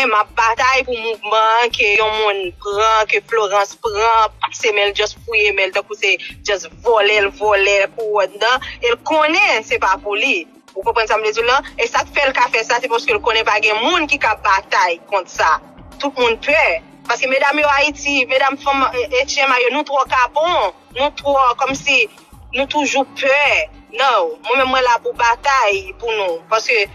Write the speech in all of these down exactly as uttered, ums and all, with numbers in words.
m ap batay pou mouvman an, ke yon moun pran, ke Florence pran, pase men l, just fouye men l, tankou se just vòlè l vòlè kouwòn nan. E l konnen se pa pou li. Ou konprann sa m vle di w lan? E sa k fè l ka fè sa, se paske l konnen pa gen moun ki ka batay kont sa. Tout moun pè. Paske medam yo Ayiti, medam fanm H M I yo, nou twò kapon. Nou twò, kòmsi, nou toujou pè. Non, mwen menm mwen la pou batay pou nou. Paske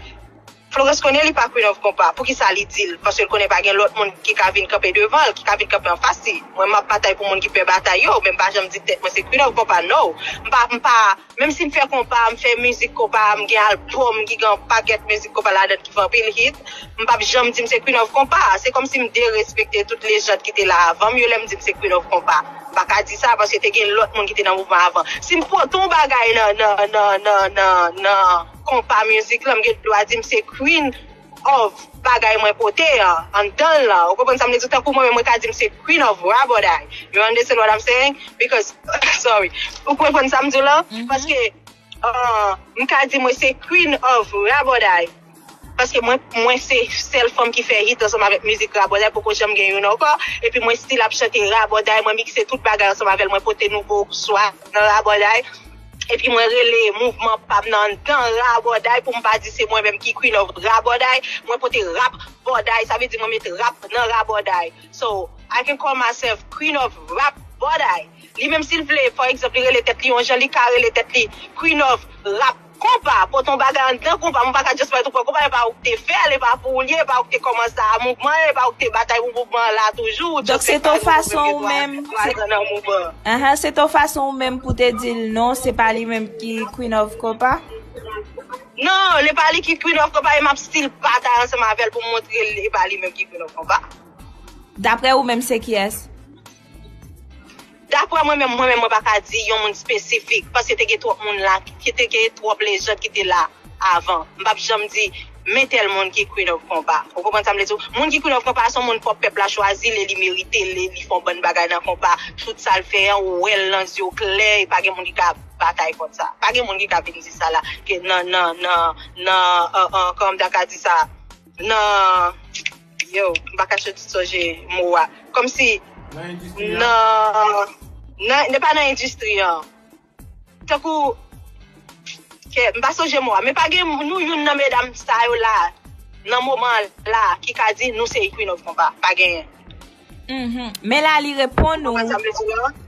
Florence konnen li pa Queen of Compas. Poukisa li di l? Paske l konnen pa gen lòt moun ki ka vin kanpe devan l, ki ka vin kanpe anfas li. Mwen m ap batay pou moun ki pè batay yo, men m pa janm di tèt mwen se Queen of Compas, no. M pa, m pa, menm si m fè konpa, m fè mizik konpa, m gen albòm ki gen yon pakèt mizik konpa ladan ki fè anpil hit, m p ap janm di m se Queen of Compas. Se kòmsi m derespekte tout lejand ki te la avan m yo lè m di m se Queen of Compas. M pa ka di sa paske te gen lòt moun ki te nan mouvman avan. Si m pote yon bagay nan, nan, nan, nan, nan, nan konpa mizik lan, m gen dwa di m se Queen of bagay mwen pote an, anndan l lan. Ou konprann sa m vle di? Tankou mwen menm, mwen ka di m se Queen of Rabòday. You understand what I'm saying? Because, sorry. Ou konprann sa m di w lan? Paske, uh, m ka di mwen se Queen of Rabòday. Paske mwen, mwen se sèl fanm ki fè hit ansanm avèk mizik Rabòday, poko janm gen youn ankò. Epi mwen still ap chante Rabòday, mwen mikse tout bagay ansanm avè l, mwen pote nouvo swag nan Rabòday. Epi mwen rele mouvman pa m nan anndan Rabòday, pou m pa di se mwen menm ki Queen of Rabòday. Mwen pote rap bòday, sa vle di mwen met rap nan Rabòday. So, I can call myself Queen of Rap Bòday. Li menm si l vle, for example, li rele tèt li yon jan, li ka rele tèt li Queen of Rap Konpa. Pote yon bagay anndan konpa, mwen pa ka just pale tou pran konpa, e pa ou k te fè l, e pa pou ou l ye, e pa ou k te kòmanse a mouvman, e pa ou k te batay pou mouvman an la toujou. Donk se to fason ou menm, se Ahan, se to fason ou menm pou te di l non, se pa li menm ki Queen of Konpa? Non, li pa li ki Queen of Konpa, e m ap still batay ansanm avè l pou m montre l e pa li menm ki Queen of Konpa. Daprè ou menm, se kiyès? Daprè mwen menm, mwen menm, mwen pa ka di yon moun espesifik, paske te gen twòp moun la, ki te gen twòp lejand ki te la avan. M p ap janm di, men tèl moun ki Queen of Konpa. Ou konprann sa m vle di w? Moun ki Queen of Konpa, se yon moun pwòp pèp la chwazi l, e li merite l, e li fè yon bann bagay nan konpa. Tout sa l fè an, ou wè l nan zye w klè, e pa gen moun ki ka batay kont sa. Pa gen moun ki ka vin di sa la, ke nan, nan, nan, nan, an, an, kòman m ta ka di sa? Nan, yo, m pa ka ch-, sonje mo a. Kòmsi, nan, nan, nan, pa nan endistri an. Tankou, ke, m pa sonje mo a, men pa gen nou youn nan medam sa yo la, nan moman la, ki ka di nou se Queen of Konpa. Pa genyen. Mhm. Men la, li reponn ou. Konprann sa m vle di w lan?